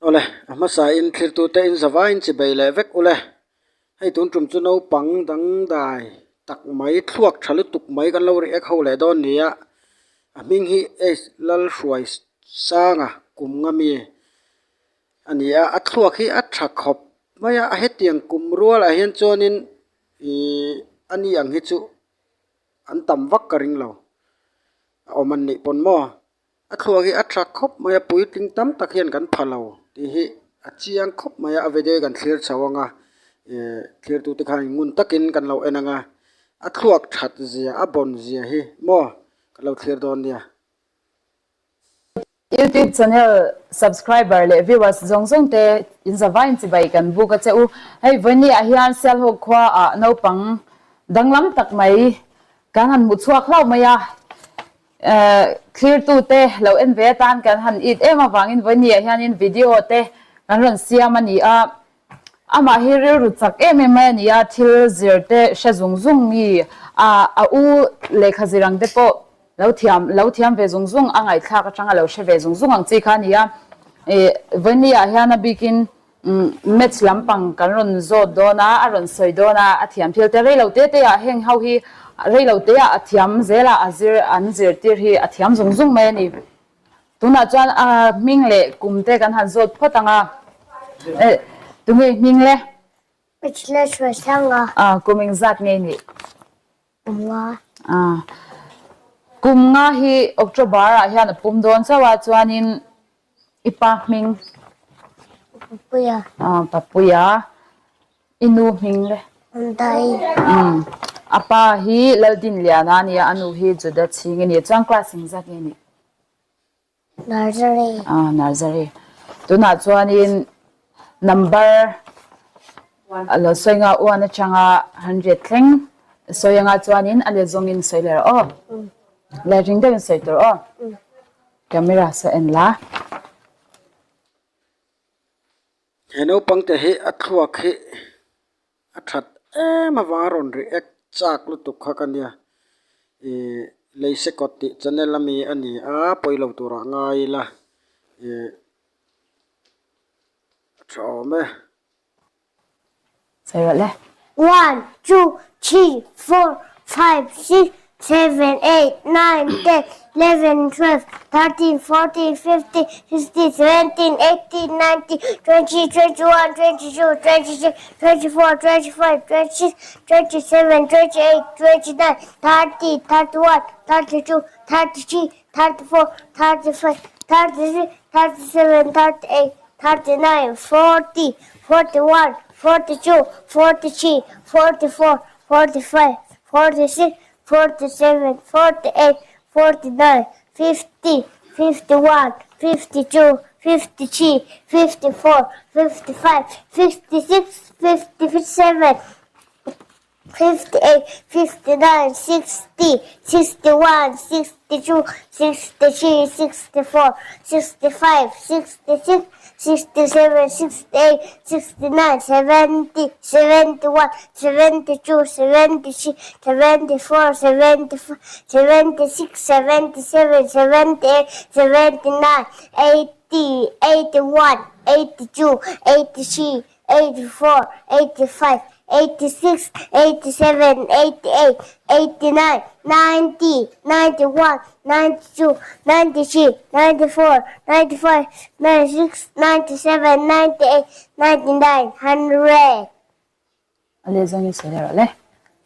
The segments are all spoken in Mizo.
Awle, a hmasain thlirtute in zavaiin chi bei leh vek ule. Hei tun tum chu naupang dangdai tak mai thluak tha lutuk mai kan lo react ho leh dawn nia. A hming hi H Lalhruai Sanga kum nga mi a ni a, a thluak hi a tha khawp mai a, hetiang kum rualah hian chuanin ihh a ni ang hi chu an tam vak ka ring lo a awm an nih pawn maw. A thluak hi a tha khawp mai a puitling tam tak hian kan pha lo tih hi a chiang khawp mai a a video hi kan thlir chho ang a ihh thlir tute khan ngun takin kan lo en ang a a thluak that zia a bawn zia hi maw kan lo thlir dawn nia. Youtube channel subscriber leh viewers zawng zawng te in zavaiin chibai kan buk a che u. Hei vawiini ah hian Sialhawk khua ah naupang danglam tak mai kan han hmuh chhuak hlauh mai a. Thlirtute lo en ve atan kan han it em avangin vawinia hianin video te kan rawn siam a ni a, amah hi rilru chak em em mai a ni a, thil zir te hre zung zung mi a, a u lehkha zir ang te pawh lo thiam lo thiam ve zung zung a ngaihthlak atanga lo hre ve zung zung ang chi kha a ni a, vawinia hian a bikin Maths lampang kan rawn zawt dawn a, a rawn sawi dawn a, a thiam thil te rei lo te te ah heng ho hi rei lo te ah a thiam zel a, a zir an zirtir hi a thiam zung zung mai a ni. Tunah chuan a hming leh kum te kan han zawt phawt ang a, tunge hming le? Bachelor Hruaisanga. Kum engzat nge nih? Kum nga. Kum nga hi October ah hian a pum dawn chauh a, chuanin I pa hming? Papuia. Papuia. I nu hming le? Awmdai. A pa hi Laldinliana a nia, a nu hi Juda chhing a ni. Chuan class engzat nge nih? Nursery. Nursery. Tunah chuanin number a lo sawi nga one atanga hundred thleng sawi anga chuanin a let zawngin sawi leh rawh aw. Let ring deuhin sawi tur aw. Camera saw en la. He naupang te hi a thluak hi a that em avanga rawn react chak lutuk kha ka nia ih Leisekawt tih channel ami a ni a pawilo turah ngai ila ih a tha awm e. Sawi rawh le. One, two, three, four, five, six, seven, eight, nine, ten, eleven, twelve, thirteen, fourteen, fifteen, sixteen, seventeen, eighteen, nineteen, twenty, twenty one, twenty two, twenty three, twenty four, twenty five, twenty six, twenty seven, twenty eight, twenty nine, thirty, thirty one, thirty two, thirty three, thirty four, thirty five, thirty six, thirty seven, thirty eight, thirty nine, forty, forty one, forty two, forty three, forty four, forty five, forty six, forty seven, forty eight, forty nine, fifty, fifty one, fifty two, fifty three, fifty four, fifty five, fifty six, fifty seven, 58, 59, 60, 61, 62, 63, 64, 65, 66, 67, 68, 69, 70, 71, 72, 73, 74, 75, 76, 77, 78, 79, 80, 81, 82, 83, 84, 85, 86, 87, 88, 89, 90, 91, 92, 93, 94, 95, 96, 97, 98, 99, 100. A leh zawng in sawi leh rawh le.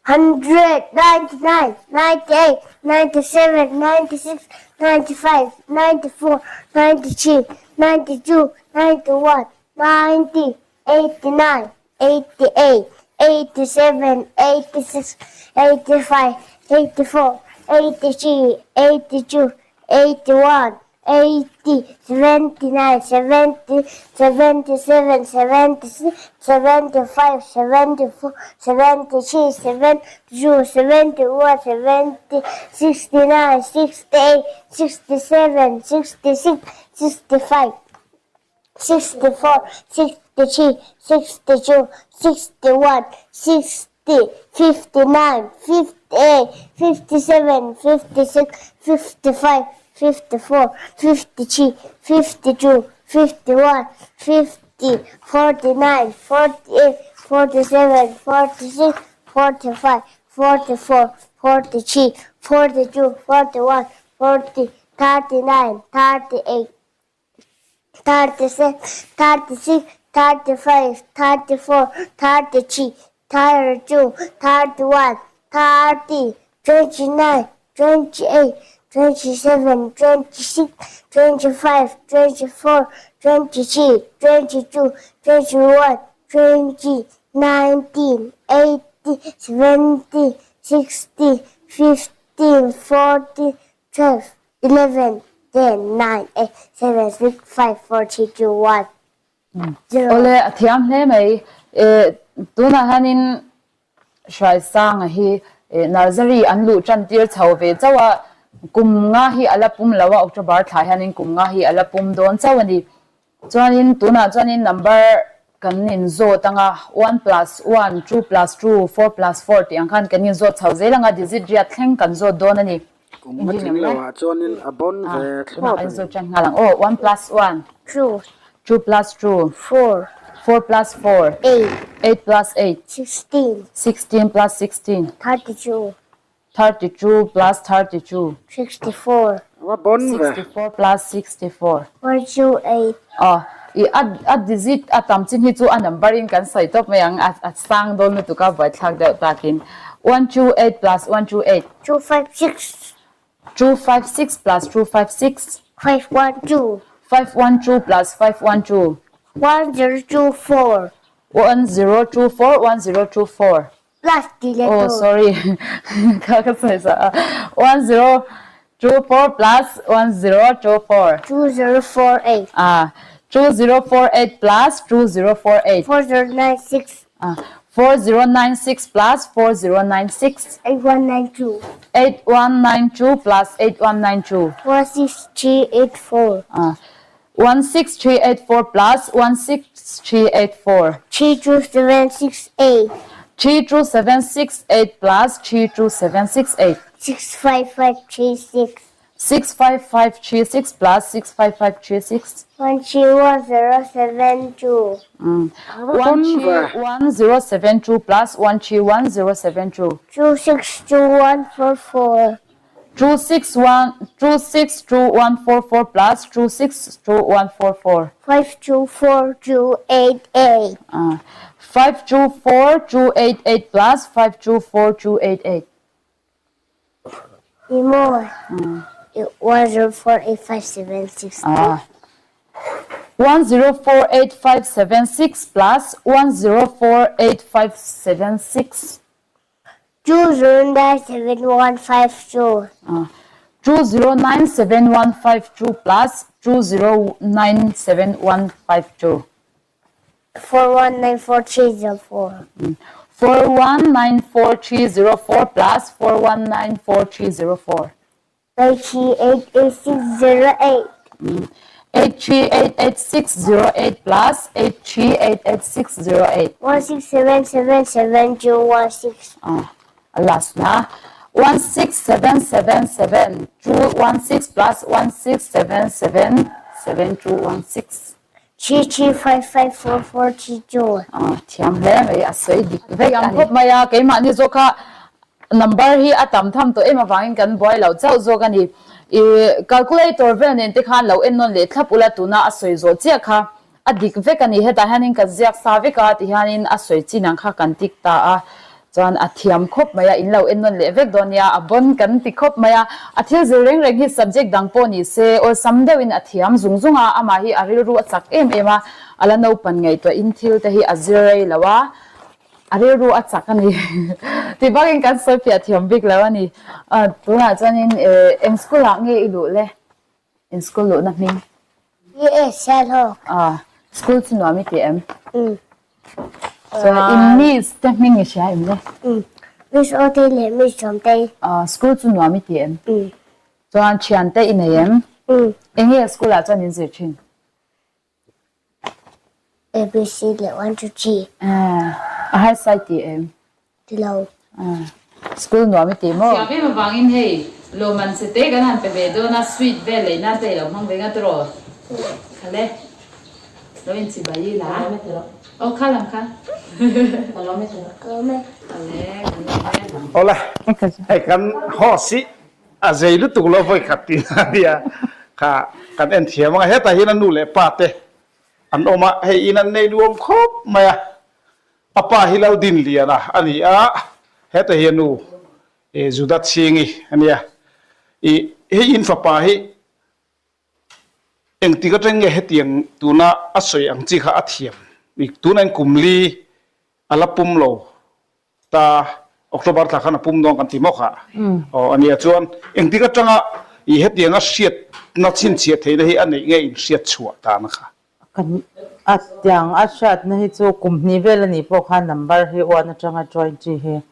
100, 99, 98, 97, 96, 95, 94, 93, 92, 91, 90, 89, 88, 87, 86, 85, 84, 83, 82, 81, 80, 79, 70, 77, 76, 75, 74, 73, 72, 71, 70, 69, 68, 67, 66, 65, 64, 63, 62, 61, 60, 59, 58, 57, 56, 55, 54, 53, 52, 51, 50, 49, 48, 47, 46, 45, 44, 43, 42, 41, 40, 39, 38, 37, 36, 35, 34, 33, 32, 31, 30, 29, 28, 27, 26, 25, 24, 23, 22, 21, 20, 19, 18, 17, 16, 15, 14, 12, 11, 10, 9, 8, 7, 6, 5, 4, 3, 2, 1, 0. Awle a thiam hle mai. Tunah hianin Hruaisanga hi nursery an luh tan tir chho ve chauh a, kum nga hi a la pum lo a, October thla hianin kum nga hi a la pum dawn chauh a ni. Chuanin tunah chuanin number kan inzawt ang a, one plus one, two plus two, four plus four tih ang khan kan inzawt chho zel ang a, digit riat thleng kan zawt dawn a ni. Kum a tling lo ah chuanin a bawn ve thlawt a ni. Tunah kan inzawt tan nghal ang aw, one plus one. Two. Two plus two. Four. Four plus four. Eight. Eight plus eight. 16. 16 plus 16. 32. 32 plus 32. 64. A bawn ve. 64 plus 64. 1, 2, 8. Aw, i a a digit a tam chin hi chu a number in kan sawi tawp mai ang, a a sang dawn lutuk a buaithlak deuh takin. 1, 2, 8 plus 1, 2, 8. 2, 5, 6. 2, 5, 6 plus 2, 5, 6. 5, 1, 2. 5, 1, 2 plus 5, 1, 2. 1, 0, 2, 4. 1, 0, 2, 4, 1, 0, 2, 4. Plus tih leh Oh tur. sorry ka ka sawi sa a 1024 plus 1024. 2048. Ah 2048 plus 2048. 4096. Ah 4096 plus 4096. 8192. 8192 plus 8192. 16384. Ah 16384 plus 16384. 32768. 32768 plus 32768. 65536. 65536 plus 65536. 131072. 131072 plus 131072. 262144. 261 262144 plus 262144. 524288. 524288 plus 524288. Ni maw? 1048576. 1048576 plus 1048576. 2097152. 2097152 plus 2097152. 4194304. 4194304 plus 4194304. 8388608. 8388608 plus 8388608. 1677716. A last na 16777 216 plus 16777216. 33554432. Thiam hle mai a sawi dik vek a ni. Thiam khawp mai a, keimahni zawk kha number hi a tam tham tawh em avangin kan buai lo chauh zawk a ni. I calculator vel nen te khan lo en nawn leh thlap ula tuna a sawi zawh chiah kha a dik vek a ni. Hetah hianin ka ziak sa vek a tihianin a sawi chin ang kha kan tik ta a. Chuan a thiam khawp mai a, in lo en nawn leh vek dawn nia, a bawn kan ti khawp mai a. A thil zir reng reng hi subject dang pawh ni se, awlsam deuhin a thiam zung zung a, amah hi a rilru a chak em em a, a la naupan ngaihtuahin thil te hi a zir rei lo a, a rilru a chak a ni. Ti bakin kan sawi piah thiam bik lo a ni. Tunah chuanin eng school ah nge i luh le? In school luhna hming? Yes, Sialhawk. Ah, school chu nuam i ti em? Mm. Chuan in miss te hming i hria em le? Mm. Miss Otei leh Miss Sawmtei. Ah, school chu nuam i ti em? Mm. Chuan thian te i nei em? Mm. Enge school ah chuan in zir thin? ABC leh 1 2 3. Ah, a harsa i ti em? Ti lo. School nuam i ti maw? Thiam em avangin hei lawmman che te kan han pe ve dawn a, sweet vel lei nan te i lo hmang ve ngat rawh. Khale. Lo in chibai i la. Aw kha lam kha. Ka lawm e. Awle kan lawm e. Awle hei kan host hi a zei lutuk lo vawi khat tih a nia kha kan en thiam ang a hetah hian a nu leh pa te an awm a hei in an nei nuam khawp mai a a pa hi Laldinliana a ni a hetah hian nu Juda Chhingi a nia ih hei in fapa hi Engtik atang nge hetiang tuna a sawi ang chi kha a thiam? Tuna in kum li a la pum lo ta, October thla khan a pum dawn kan ti maw kha? Aw a nia chuan engtik atanga i hetianga hriatna chhinchhiah theihna hi a neih nge in hriat chhuah tana kha? Kan a tiang a hriatna hi chu kum hnih vel a nih pawh khan number hi one atanga 20 hi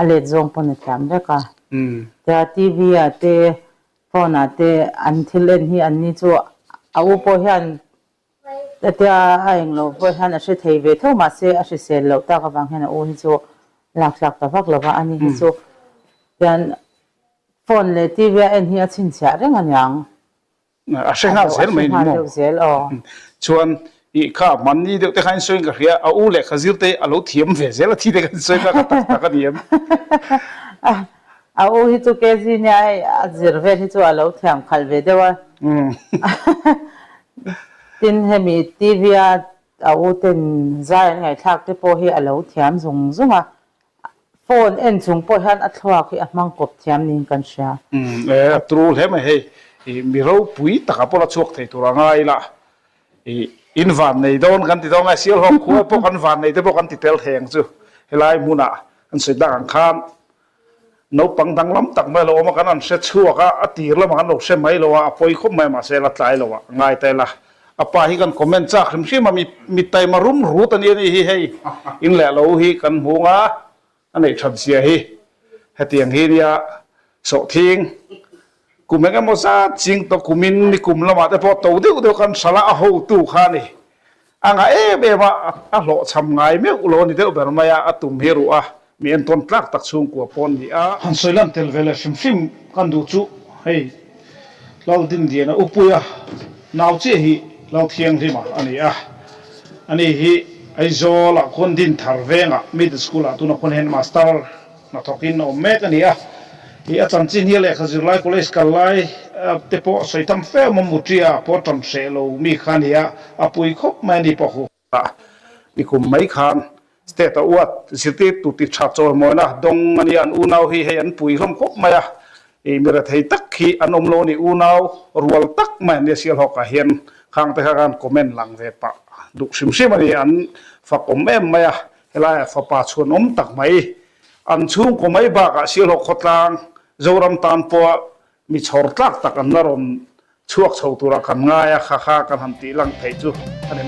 a let zawng pawn a thiam vek a. Tia TV ah te Phone ah te an thil en hi an ni chu a u pawh hian hetia a eng lo pawh hian a hre thei ve tho mahse a hrisel loh tak avang hian a u hi chu lak tlak ta vak lo va ani hi chu hian phone leh TV a en hi a chhinchhiah reng aniang. A hre nghal zel mai ni maw? Chuan Ih kha hmanni deuh te kha in sawiin ka hria, a u lehkha zir te a lo thiam ve zel a thi te kha in sawi kha ka tak tak a ni em? A u hi chu KG nia hei a zir vel hi chu a lo thiam khalh ve deuh a. Tin hemi TV a a u ten zai an ngaihthlak te pawh hi a lo thiam zung zung a, phone en chung pawh hian a thluak hi a hmang kawp thiam niin kan hria. E a tru hle mai hei, mi ropui taka pawh la chhuak thei tur a ngai la, I in van nei dawn kan ti dawn ngai Sialhawk khua pawh kan van nei te pawh kan ti tel thei ang chu. Helai hmunah an sawi tak ang khan naupang danglam tak mai a lo awm a, kan han hre chhuak a, a tir lamah kan lo hre mai lo a, a pawi khawp mai mahse la tlai lo a ngai ta ila. A pa hi kan comment chak hrim hrim a, mi mi taima rum rut a nia ni hi hei in leh lo hi kan hmung a, A neih that zia hi hetiang hi nia sawhthing kum eng emaw zat ching tawh kumin ni kum lamah te pawh to deuh deuh kan hralh a, a hotu kha a ni. A ngah em em a, a hlawhchham ngai meuh lo a ni deuh ber mai a, a tum hi ruh a, mi entawn tlak tak chhungkua pawh an ni a. Han sawi lan tel ve leh hrim hrim kan duh chu hei Laldinliana Upuia nau chiah hi Lalthianghlima a ni a, ani hi Aizawlah khawn Dinthar vengah Middle School-ah tuna khawn Headmaster hnathawkin a awm mek a ni a. Ih a chanchin hi a lehkha zirlai college kal lai te pawh sawi tam fe awm a, Mutria pawh tan hreh lo mi kha a ni a, a pui khawp mai a ni pawh hu. Ni kum mai khan State a uat zirtirtu ti tha chawimawina dawng a nia, an unau hi hei an pui hlawm khawp mai a, ih mi rethei tak hi an awm lo a ni, unau rual tak mai an nia Sialhawkah hian khang te kha khan comment lang ve pah duh hrim hrim a ni, an fak awm em mai a, helaiah fapa chhuan awm tak mai an chhungkaw mai bakah Sialhawk khawtlang Zoram tan pawha mi chhawr tlak tak an la rawn chhuak chho turah kan ngai a, kha kha kan han tih lang theih chu a ni.